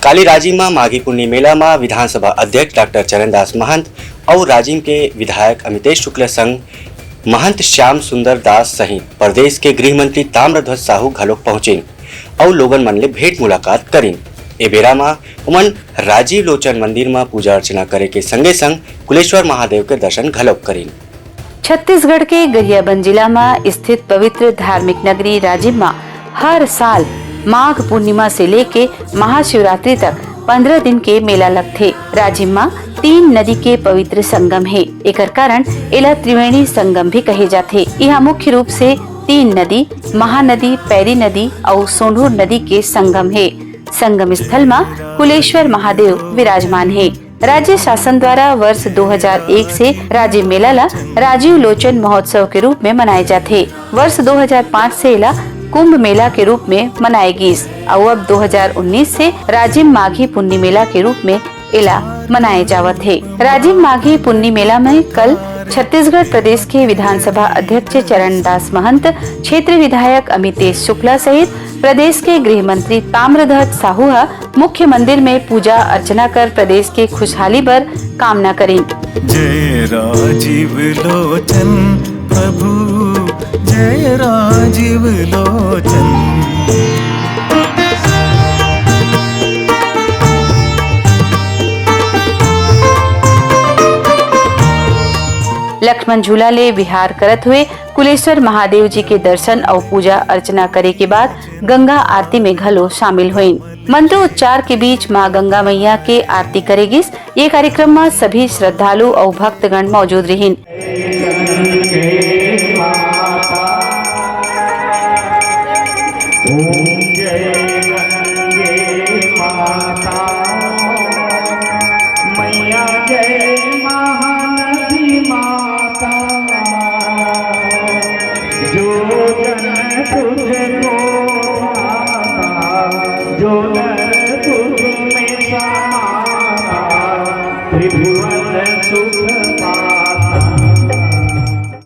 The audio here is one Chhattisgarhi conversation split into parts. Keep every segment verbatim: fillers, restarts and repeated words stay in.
काली राजिम म माघी पुन्नी मेला म विधानसभा अध्यक्ष डॉक्टर चरणदास महंत अउ राजिम के विधायक अमितेश शुक्ल संग महंत श्याम सुंदर दास सहित प्रदेश के गृह मंत्री ताम्रध्वज साहू घलोक पहुंचिन अउ लोगन मन ले भेंट मुलाकात करिन। ए बेरा म ओमन राजीव लोचन मंदिर म पूजा अर्चना करे के संगे संग कुलेश्वर महादेव के दर्शन घलोक करिन। छत्तीसगढ़ के गरियाबंद जिला म स्थित पवित्र धार्मिक नगरी राजिम म हर साल माघ पूर्णिमा से लेके महाशिवरात्रि तक पंद्रह दिन के मेला लगथे। राजिम म तीन नदी के पवित्र संगम हे, एकर कारण एला त्रिवेणी संगम भी कहे जाथे। इहाँ मुख्य रूप से तीन नदी, महानदी, पैरी नदी अउ सोंढूर नदी के संगम हे। संगम स्थल म कुलेश्वर महादेव विराजमान हे। राज्य शासन द्वारा वर्ष दो हज़ार एक से राजिम मेला ला राजीव लोचन महोत्सव के रूप में मनाए जाथे। वर्ष दो हज़ार पाँच से एला कुंभ मेला के रूप में मनाए गीस अउ अब दो हज़ार उन्नीस से राजिम माघी पुन्नी मेला के रूप में एला मनाए जावत हे। राजिम माघी पुन्नी मेला में कल छत्तीसगढ़ प्रदेश के विधानसभा अध्यक्ष चरणदास महंत, क्षेत्र विधायक अमितेश शुक्ला सहित प्रदेश के गृह मंत्री ताम्रध्वज साहू ह मुख्य मंदिर में पूजा अर्चना कर प्रदेश के खुशहाली बर कामना करिन। जय राजीव लोचन प्रभु, जय राजीव लोचन। लक्ष्मण झूला ले विहार करत हुए कुलेश्वर महादेव जी के दर्शन अउ पूजा अर्चना करे के बाद गंगा आरती में घलो शामिल होइन। मंत्रोच्चार के बीच मां गंगा मैया के आरती करे गिस। ये कार्यक्रम म सभी श्रद्धालु अउ भक्तगण मौजूद रिहिन।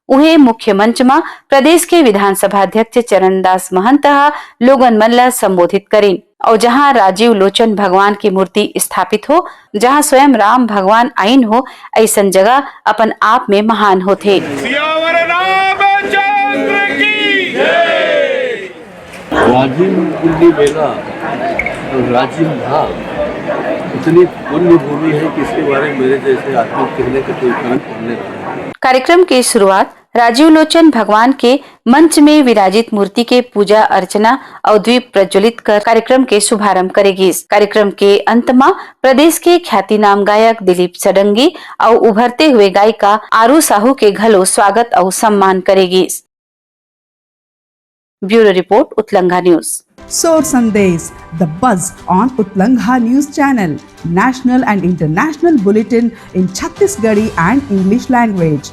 उहें, मुख्य मंच म प्रदेश के विधानसभा अध्यक्ष चरणदास महंत ह लोगन मन ल संबोधित करिन। अउ जहां राजीव लोचन भगवान की मूर्ति स्थापित हो, जहां स्वयं राम भगवान आइन हो, अइसन जगह अपन आप में महान होथे। सियावर रामचंद्र की जय। राजिम पुन्नी मेला और राजिम धाम इतनी पुण्य भूमि है कि इसके बारे में मेरे जैसे आदमी कहने का कोई कारण पड़ने वाला है। कार्यक्रम के शुरुआत राजीव लोचन भगवान के मंच में विराजित मूर्ति के पूजा अर्चना अउ दीप प्रज्वलित कर कार्यक्रम के शुभारंभ करे गिस। कार्यक्रम के अंत म प्रदेश के ख्यातिनाम गायक दिलीप षडंगी अउ उभरते हुए गायिका आरू साहू के घलो स्वागत अउ सम्मान करे गिस। Bureau report, Utlangha news. Sor Sandesh, the buzz on Utlangha News Channel, national and international bulletin in Chhattisgarhi and English language.